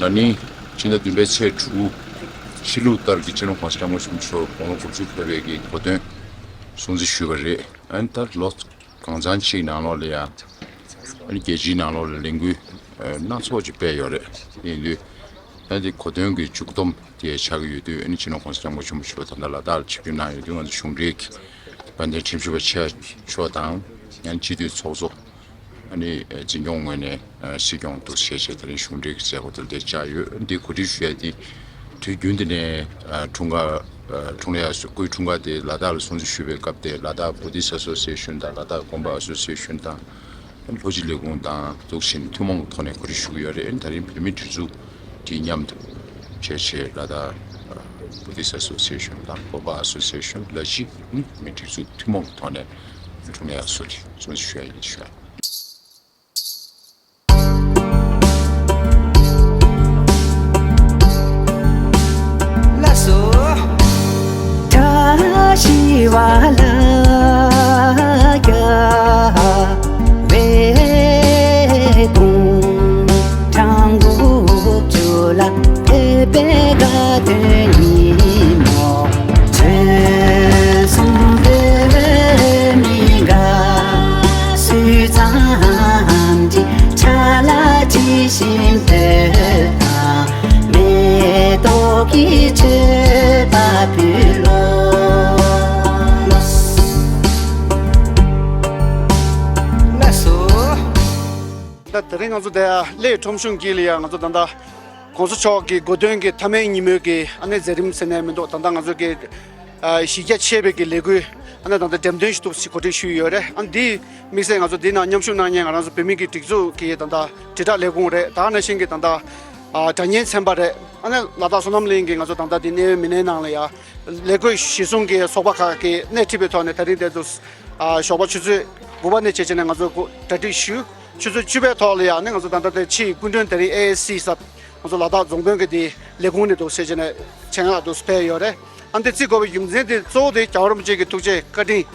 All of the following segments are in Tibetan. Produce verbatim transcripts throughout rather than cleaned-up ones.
ན་ནིང་ཕྱི་ཟླ་བདུན་པའི་ཚེས་དྲུག་ཕྱི་ལུགས་ལྟར་གྱི་སྤྱི་ནོར་༸གོང་ས་༸སྐྱབས་མགོན་ཆེན་པོ་མཆོག་དགུང་ལོ་དགུ་བཅུ་ཕེབས་པའི་གི་གོ་སྟོན་སྲུང་བརྩི་ཞུས་པ་རེད། ཨ་ནི་ད་ལོ་གང་འཚམ་ཅིག་ནང་ལོགས་ལ་ཡང་ཨ་ནི་རྒྱལ་སྤྱིའི་ནང་ལོགས་ལ་ལས་འགུལ་ཨ་སྣ་ཚོགས་ཅིག་སྤེལ་ཡོད་རེད། དེ་ཡིན་དུས་ཨ་ནི་དེ་གོ་སྟོན་གྱི་མཇུག་སྡོམ་དེ་ཆགས་ཀྱི་ཡོད་དུས། ཨ་ནི་སྤྱི་ནོར་༸གོང་ས་༸སྐྱབས་མགོན་ཆེན་པོ་མཆོག་ད་ལྟ་ལ་དྭགས་ལ་ཆིབས་བསྒྱུར་གནང་ཡོད་དུས། ང་ཚོ་གཞུང་འབྲེལ་གྱི་དཔལ་ལྡན་ཁྲིམས་ཞིབ་པ་ཆེ་མཆོག་དང་ཡང་སྤྱི་འཐུས་ཚོགས་གཙོ། ཨ་ནི་འཛིན་སྐྱོང་ངོས་ནས་སྲིད་སྐྱོང་འདུག་བྱས་བྱས་དེ་རིང་གཞུང་འབྲེལ་གྱི་མཛད་སྒོ་དེ་ལ་བཅར་ཡོད། འདི་གོ་སྒྲིག་ཞུ་ཡ་དེ་དུས་རྒྱུན་དེ་ནས་འཁྲུངས་སྐར་འཁྲུངས་ལྷ་ཡ་སྐུའི་འཁྲུངས་སྐར་དེ་ལ་དྭགས་ལ་སྲུང་བརྩི་ཞུས་པའི་སྐབས་དེ་ལ་དྭགས་བུ་དྷིསྚ་ཨ་སོ་སི་ཨེ་ཤན་དང་ལ་དྭགས་དགོན་པ་ཨ་སོ་སི་ཨེ་ཤན་དང་ལྷོ་སྤྱི་ལས་ཁུངས་དང་འདུག་བྱས་ནས་ཐུན་མོང་གི་ཐོག་ནས་གོ་སྒྲིག་ཞུ་གི་ཡོད་རེད། ད་རིང་བོད་མིའི་སྒྲིག་འཛུགས་དེ་མཉམ་དུ་བྱས་བྱས་ལ་དྭགས་བུ་དྷིསྚ་ཨ་སོ་སི་ཨེ་ཤན་དང་དགོན་པ་ཨ་སོ་སི་ཨེ་ཤན་ལ་གཞི་བོད་མིའི་སྒྲིག་འཛུགས་ཐུན་མོང་གི་ཐོག་ནས་འཁྲུངས་ལྷ་ཡ་སྲུང་བརྩི་ཞུ་ཡ་ཡིན་ཞུ་ཡ། ད་དེ་རིང་ང་ཚོ་དེ་གླེ་ཁྲོམ་གཞུང་དཀྱིལ་ལ་ཡང་ང་ཚོ་ད་ལྟ་༸གོང་ས་མཆོག་གི་གོ་སྟོན་གྱི་མཐའ་མའི་ཉིན་མོའི་གི་ཨ་ནི་མཛད་རིམ་ཟེར་ནས་མི་འདུག་ད་ལྟ་ང་ཚོ་གི་ཨ་གཞི་རྒྱ་ཆེ་བའི་གི་ལས་འགུལ་ཨ་ནི་ད་ལྟ་འགྲེམས་སྟོན་ཞུ་གཏུག་ཞིག་གོ་སྒྲིག་ཞུས་ཡོད་རེད། ཨ་ནི་འདི་དམིགས་བསལ་ང་ཚོ་འདི་ནང་མཉམ་ཞུགས་གནང་མཁན་ང་རང་ཚོ་བོད་མི་གི་སྒྲིག་འཛུགས་ཀྱི་ད་ལྟ་དྲིལ་བསྒྲགས་ལས་ཁུངས་རེད། ད་ག་ནང་བཞིན་གྱི་ད་ལྟ་ཨ་དྲ་བརྙན་ཚན་པ་རེད། ཨ་ནི་ལ་དྭགས་བསོད་ནམས་གླིང་གི་ང་ཚོ་ད་ལྟ་འདི་གནད་ཡོད་མི་སྣའི་ནང་ལ་ཡ་ལས་བགོས་གཞི་བཟུང་གི་ཚོགས་པ་ཁག་གིས་སྣེ་ཁྲིད་པའི་ཐོག་ནས་ད་རིང་དེ་ཚོ་ཨ་ཞོགས་པ་ཆུ་ཚོད་དགུ་པ་ནས་བྱས་བྱས་ནས་ང་ཚོ་གོ་གྲ་སྒྲིག་ཞུས། ཆུ་ཚོད་བཅུ་པའི་ཐོག་ལ་ཡང་ནི་ང་ཚོ་ད་ལྟ་དེ་ཕྱིའི་སྐུ་མགྲོན་དེ་རིང་ཨེ་ཨེ་སི་ཟབ་ང་ཚོ་ལ་དྭགས་རྫོང་དཔོན་གྱི་དེ་ལས་ཁུངས་ནས་འདུག་ཟེར་བྱས་ནས་ཆེད་མངགས་འདུག་ཕེབས་ཡོད་རེད། ཨ་འདི་རྩིས་དགོས་པའི་རྒྱུ་མཚན་དེ་གཙོ་བོ་དེ་རྒྱལ་བ་རིན་པོ་ཆེ་གི་ཐུགས་རྗེ་བཀའ་དྲིན་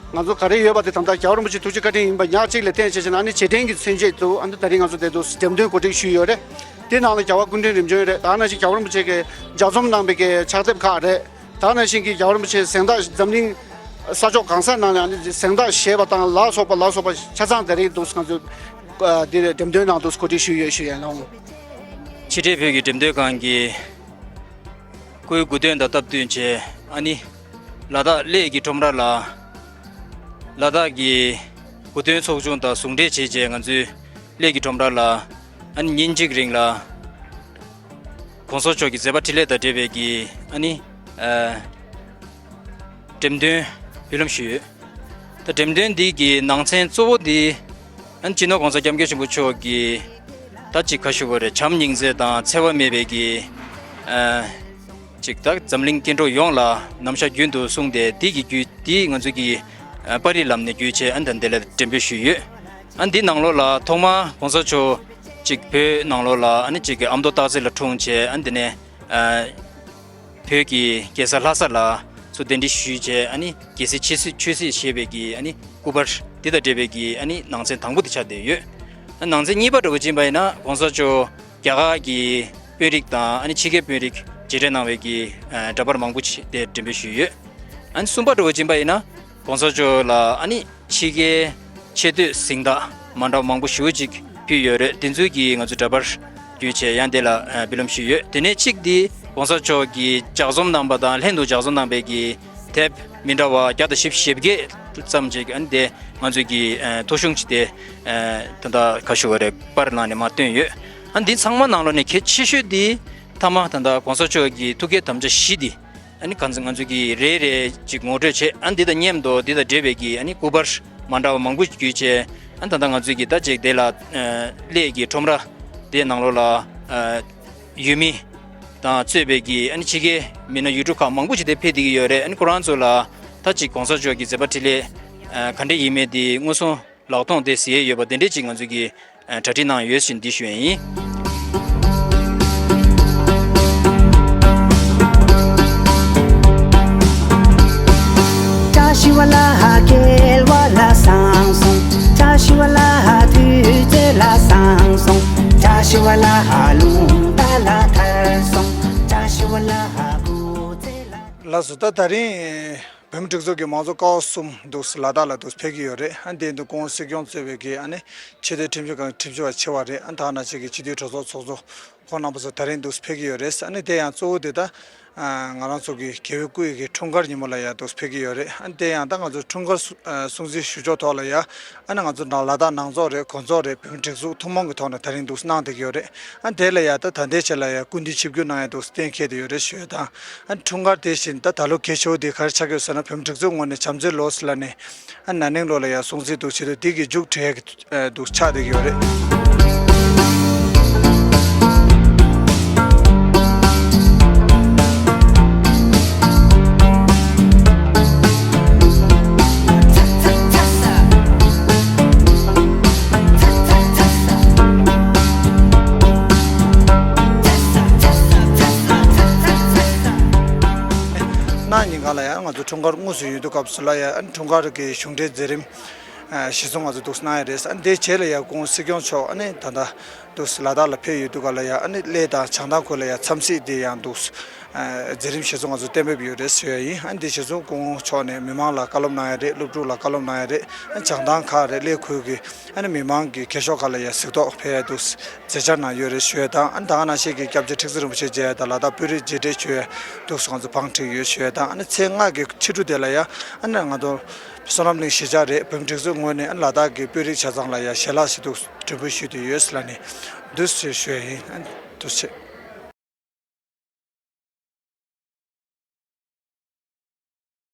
ང་ཚོ་ག་རེ་ཡོད་པ་དེ་ད་ལྟ་རྒྱལ་བ་རིན་པོ་ཆེའི་ཐུགས་རྗེ་བཀའ་དྲིན་ཡིན་པ་ཉག་གཅིག་ལ་བརྟེན་བྱས་བྱས་ནས་ཨ་ནི་རྗེས་དྲན་གྱི་མཚོན་བྱེད་དུ་ཨ་འདི་ད་རིང་ང་ཚོ་དེ་འདུག་འགྲེམས་སྟོན་གོ་སྒྲིག་ཞུས་ཡོད་རེད། དེ་ནང་ལ་རྒྱལ་བ་སྐུ་ཕྲེང་རིམ་བྱོན་རེད། ད་ནང་བཞིན་རྒྱལ་བ་རིན་པོ་ཆེ་གིས་ལྗགས་རྩོམ་གནང་པའི་གི་ཕྱག་དེབ་ཁག་རེད། ད་ནང་བཞིན་གྱི་རྒྱལ་བ་རིན་པོ་ཆེའི་གཟེངས་རྟགས་འཛམ་གླིང་ས་ཕྱོགས་གང་ས་ནང་ནས་ཨ་ནི་གཟེངས་རྟགས་བཞེས་པ་དང་ལ་སོགས་པ་ལ་སོགས་པ་ཆ་ཚང་དེ་རིང་འདུག་ང་ཚོས་ཨ་འདིར་འགྲེམས་སྟོན་ནང་འདུག་གོ་སྒྲིག་ཞུས་ཡོད་ཞུ་ཡ་ལོང་། ཕྱི་འབྲེལ་བོད་ཀྱི་འགྲེམས་སྟོན་ཁང་གི་སྐུའི་གོ་སྟོན་དང་སྟབས་བསྟུན་བྱས་ཨ་ནི་ལ་དྭགས་གླེ་གི་ཁྲོམ་ར་ལ་ལ་དྭགས་ཀྱི་གོ་སྟོན་ཚོགས་ཆུང་དང་ཟུང་འབྲེལ་བྱས་བྱས་ང་ཚོའི་གླེ་གི་ཁྲོམ་ར་ལ་ཨ་ནི་ཉིན་གཅིག་རིང་ལ་གོང་ས་མཆོག་གི་མཛད་པ་འཕྲིན་ལས་དང་འབྲེལ་བའི་གི་ཨ་ནི་ཨ་འགྲེམས་སྟོན་འབུལ་ལམ་ཞུས་ཡོད། ད་འགྲེམས་སྟོན་འདི་གི་ནང་ཚན་གཙོ་བོ་འདི་ཨ་ནི་སྤྱི་ནོར་གོང་ས་སྐྱབས་མགོན་ཆེན་པོ་མཆོག་གི་ད་ཅིག་ཁ་ཞུ་བ་རེད། བྱམས་སྙིང་རྗེ་དང་འཚེ་བ་མེད་པའི་གི་ཨ་ཅིག་ད་འཛམ་གླིང་སྐྱེ་འགྲོ་ཡོངས་ལ་ནམ་ཞག་རྒྱུན་དུ་གསུངས་ཏེ་འདི་གི་བརྒྱུད་འདི་ང་ཚོ་གི་ཨ་པར་རིས་ལམ་ནས་བརྒྱུད་བྱས་ཨ་ནི་ད་འདི་ལ་འགྲེམས་སྤེལ་ཞུས་ཡོད། ཨ་ནི་འདི་ནང་ལོགས་ལ་ཐོག་མར་གོང་ས་མཆོག་ཅིག་བོད་ནང་ལོགས་ལ་ཨ་ནི་ཅིག་གི་ཨ་མདོ་སྟག་རྩེ་ལ་འཁྲུངས་བྱས་ཨ་ནི་འདི་ནས་ཨ་བོད་ཀྱི་རྒྱལ་ས་ལྷ་ས་ལ་ཚུར་གདན་འདྲེན་ཞུས་བྱས་ཨ་ནི་རྒྱལ་སྲིད་ཆོས་སྲིད་ཆོས་སྲིད་ཞེས་པའི་གི་ཨ་ནི་སྐུ་པར་འདི་དང་འབྲེལ་བའི་གི་ཨ་ནི་ནང་ཚན་དང་པོ་དེ་ཆགས་བསྡད་ཡོད། ཨ་ནང་ཚན་གཉིས་པ་འདྲ་བོ་ཅིག་ཡིན་པ་ཡིན་ན་གོང་ས་མཆོག་རྒྱ་གར་གྱི་དཔོན་རིགས་དང་ཨ་ནི་ཕྱི་རྒྱལ་དཔོན་རིགས་མཇལ་འཕྲད་གནང་བའི་གི་ཨ་འདྲ་པར་མང་པོ་ཅིག་དེ་འགྲེམས་སྤེལ་ཞུས་ཡོད། ཨ་ནི་གསུམ་པ་འདྲ་བོ་ཅིག་ཡིན་པ་ཡིན་ན་གོང་ས་མཆོག་ལ་ཨ་ནི་ཕྱི་རྒྱལ་ཆེ་བསྟོད་གཟེངས་རྟགས་མ་འདྲ་བ་མང་པོ་ཞེ་པོ་ཅིག་ཕུལ་ཡོད་རེད། དེ་ཚོའི་གི་ང་ཚོ་འདྲ་པར་བརྒྱུད་བྱས་ཡང་དེ་ལ་ཨ་འབུལ་ལམ་ཞུས་ཡོད། དེ་ནས་གཅིག་འདི་གོང་ས་མཆོག་གིས་ལྗགས་རྩོམ་གནང་པ་དང་ལྷན་དུ་ལྗགས་རྩོམ་གནང་པའི་གི་དེབ་མི་འདྲ་བ་བརྒྱ་དང་བཞི་བཅུ་ཞེ་བརྒྱད་ཙམ་ཅིག་ཨ་ནི་དེ་ང་ཚོས་ཀྱི་ཨ་ཐོ་གཞུང་ཅིག་དེ་ཨ་ད་ལྟ་ག་ཞུ་བ་རེད། པར་ནང་ནས་མར་བཏོན་ཡོད། ཨ་ནི་འདི་ཚང་མ་ནང་ལོགས་ནས་གལ་ཆེ་ཤོས་འདི་མཐའ་མ་ད་ལྟ་གོང་ས་མཆོག་གི་ཐུགས་བསྐྱེད་དམ་བཅའ་བཞི་འདི་ཨ་ནི་གང་ཚེ་ང་ཚོས་ཀྱི་རེ་རེ་ཅིག་ངོ་སྤྲོད་བྱས། ཨ་ནི་འདི་དང་མཉམ་དུ་འདི་དང་འབྲེལ་བའི་ཀྱི་ཨ་ནི་སྐུ་པར་མ་འདྲ་བ་མང་པོ་བརྒྱུད་བྱས། ཨ་ནི་ད་ལྟ་ང་ཚོས་ཀྱི་ད་ཅིག་དེ་ལ་ཨ་གླེ་གི་ཁྲོམ་ར་དེ་ནང་ལོགས་ལ་ཨ་ཡུལ་མི་དང་གཙོས་པའི་གི་ཨ་ནི་ཕྱི་རྒྱལ་མི་སྣ་ཡུལ་གྲུ་ཁག་མང་པོ་ཞིག་དེ་ཕེབས་བསྡད་ཀྱི་ཡོད་རེད། ཨ་ནི་ཁོ་རང་ཚོ་ལ་ད་ཅིག་གོང་ས་མཆོག་གི་མཛད་པ་འཕྲིན་ལས་ཨ་ག་འདྲ་ཡིན་མིན་དེ་མངོན་སུམ་ལག་སྟོང་དེ་གཟིགས་ཡས་ཡོད་པ་དེ་འདྲས་ཅིག་ང་ཚོས་ཀྱི་ཨ་གྲ་སྒྲིག་གནང་ཡོད་ཞེས་འདི་ཞུ་ཡས་ཡིན། བཀྲ་ཤིས་པ་ལ་སྐལ་བ་ལ་བཟང་སོང་། བཀྲ་ཤིས་པ་ལ་དུས་ཚོད་ལ་བཟང་སོང་། བཀྲ་ཤིས་པ་ལ་རླུང་རྟ་ལ་ ལགས་སོ། ད་དེ་རིང་བོད་མི་སྒྲིག་འཛུགས་ཀྱི་མང་གཙོ་ཀ་བ་གསུམ་འདུག་ལ་དྭགས་ལ་འདུག་ཕེབས་ཀྱི་ཡོད་རེད། ཨ་འདི་འདུག་སྐུ་ངོ་སྲིད་སྐྱོང་གཙོས་པའི་གི་ཨ་ནི་ཆེས་མཐོའི་ཁྲིམས་ཞིབ་ཁང་ཁྲིམས་ཞིབ་པ་ཆེ་བ་རེད། ཨ་ད་ནང་བཞིན་གྱི་སྤྱི་འཐུས་གྲོས་ཚོགས་ཚོགས་གཙོ་ཁོང་རྣམ་པ་ཚོ་དེ་རིང་འདུག་ཕེབས་ཀྱི་ཡོད་རེད། ཨ་ནི་དེ་ཡང་གཙོ་བོ་དེ་ད་ང་རང་ཚོ་གི་རྒྱལ་བའི་སྐུ་ཡི་གི་འཁྲུངས་སྐར་ཉིན་མོ་ལ་ཡང་འདུག་ཕེབས་ཀྱི་ཡོད་རེད། ཨ་ནི་དེ་ཡང་ད་ང་ཚོ་འཁྲུངས་སྐར་སྲུང་སྲུང་བརྩི་ཞུ་ཕྱོགས་ཐོག་ལ་ཡང་ཨ་ནི་ང་ཚོ་ནང་ལ་དྭགས་ནང་ཚོགས་རེད། གོང་ཚོགས་རེད། བོད་མི་སྒྲིག་འཛུགས་ཐུན་མོང་གི་ཐོག་ནས་དེ་རིང་འདུག་གནང་བསྡད་ཀྱི་ཡོད་རེད། ཨ་དེ་ལ་ཡང་ད་ད་ལྟའི་ཆེད་ལ་ཡང་སྐུ་མདུན་ཆིབས་བསྒྱུར་གནང་ཡ་འདུག་གཏན་འཁེལ་བསྡད་ཡོད་རེད་ཞུ་ཡ་དང་། ཨ་འཁྲུངས་སྐར་དེ་བཞིན་ད་ད་ལོ་གལ་ཆེ་བོ་དེ་ག་རེ་ཆགས་ཀྱི་ཡོད་ཟེར་ན། བོད་མི་སྒྲིག་འཛུགས་ངོས་ནས་བྱམས་བརྩེའི་ལོ་ཟེར་ལ་ནས་ཨ་ན་ནིང་ལོ་ལ་ཡང་སྲུང་བརྩི་འདུག་བྱེད་དུས་དེ་གི་མཇུག་འབྲས་ཀྱི་འདུག་ཆགས་བསྡད་ཀྱི་ཡོད་རེད། གནངས་ཉིན་གང་ལ་ཡང་ང་ཚོ་འཁྲུངས་སྐར་དངོས་སུ་ཡོད་དུས་སྐབས་སུ་ལ་ཡང་འཁྲུངས་སྐར་གྱི་གཞུང་འབྲེལ་མཛད་རིམ་གཞི་བཟུང་ང་ཚོ་འདུག་གནང་ཡ་རེད། ཨ་འདིའི་རྗེས་ལ་ཡང་སྐུ་ངོ་སྲིད་སྐྱོང་མཆོག་ཨ་ནི་ད་ལྟ་འདུག་ལ་དྭགས་ལ་ཕེབས་ཡོད་དུས་ག་ལ་ཡང་ཨ་ནི་གླེ་དང་བྱང་ཐང་ཁུལ་ལ་ཡང་འཚམས་གཟིགས་དེ་ཡང་འདུག་མཛད་རིམ་གཞི་བཟུང་ང་ཚོ་གཏན་འབེབས་ཡོད་རེད་ཞུ་ཡ་ཡིན། ཨ་འདི་གཞི་བཟུང་སྐུ་ངོ་མཆོག་ནས་མི་མང་ལ་བཀའ་སློབ་གནང་ཡ་རེད། སློབ་ཕྲུག་ལ་བཀའ་སློབ་གནང་ཡ་རེད། ཨ་བྱང་ཐང་ཁག་རེད། གླེ་ཁུལ་གྱི་ཨ་ནི་མི་མང་གི་སྐད་ཤོག་ཁག་ལ་ཡང་གཟིགས་རྟོག་ཕེབས་ཡ་འདུག་མཛད་འཆར་ནང་ཡོད་རེད་ཞུ་ཡ་དང་། ཨ་ནི་ད་ག་ནང་བཞིན་གྱི་སྐྱབས་རྗེ་ཁྲི་ཟུར་རིན་པོ་ཆེ་མཇལ་ཡ་དང་ལ་དྭགས་དཔོན་རིགས་མཇལ་འཕྲད་ཞུ་ཡ་འདུག་ང་ཚོ་བང་བསྒྲིགས་ཡོད་ཞུ་ཡ་དང་། ཨ་ནི་ཚེས་ལྔ་གི་ཕྱི་དྲོ་དེ་ལ་ཡང་ཨ་ནི་ང་ཚོ་བསོད་ནམས་གླིང་གཞིས་ཆགས་རེད། བོད་མི་སྒྲིག་འཛུགས་ངོས་ནས་ཨ་ནི་ལ་དྭགས་ཀྱི་དཔོན་རིགས་ཆ་ཚང་ལ་ཡང་ཞལ་ལག་ཞིག་འདུག་སྒྲོན་འབུལ་ཞུས་ཏེ་ཡོད་ཟེར་ལ་ནི་འདུག་ཞུ་ཞུ་ཡ་ཡིན། ཨ་ནི་ཐུགས་རྗེ་ཆེ།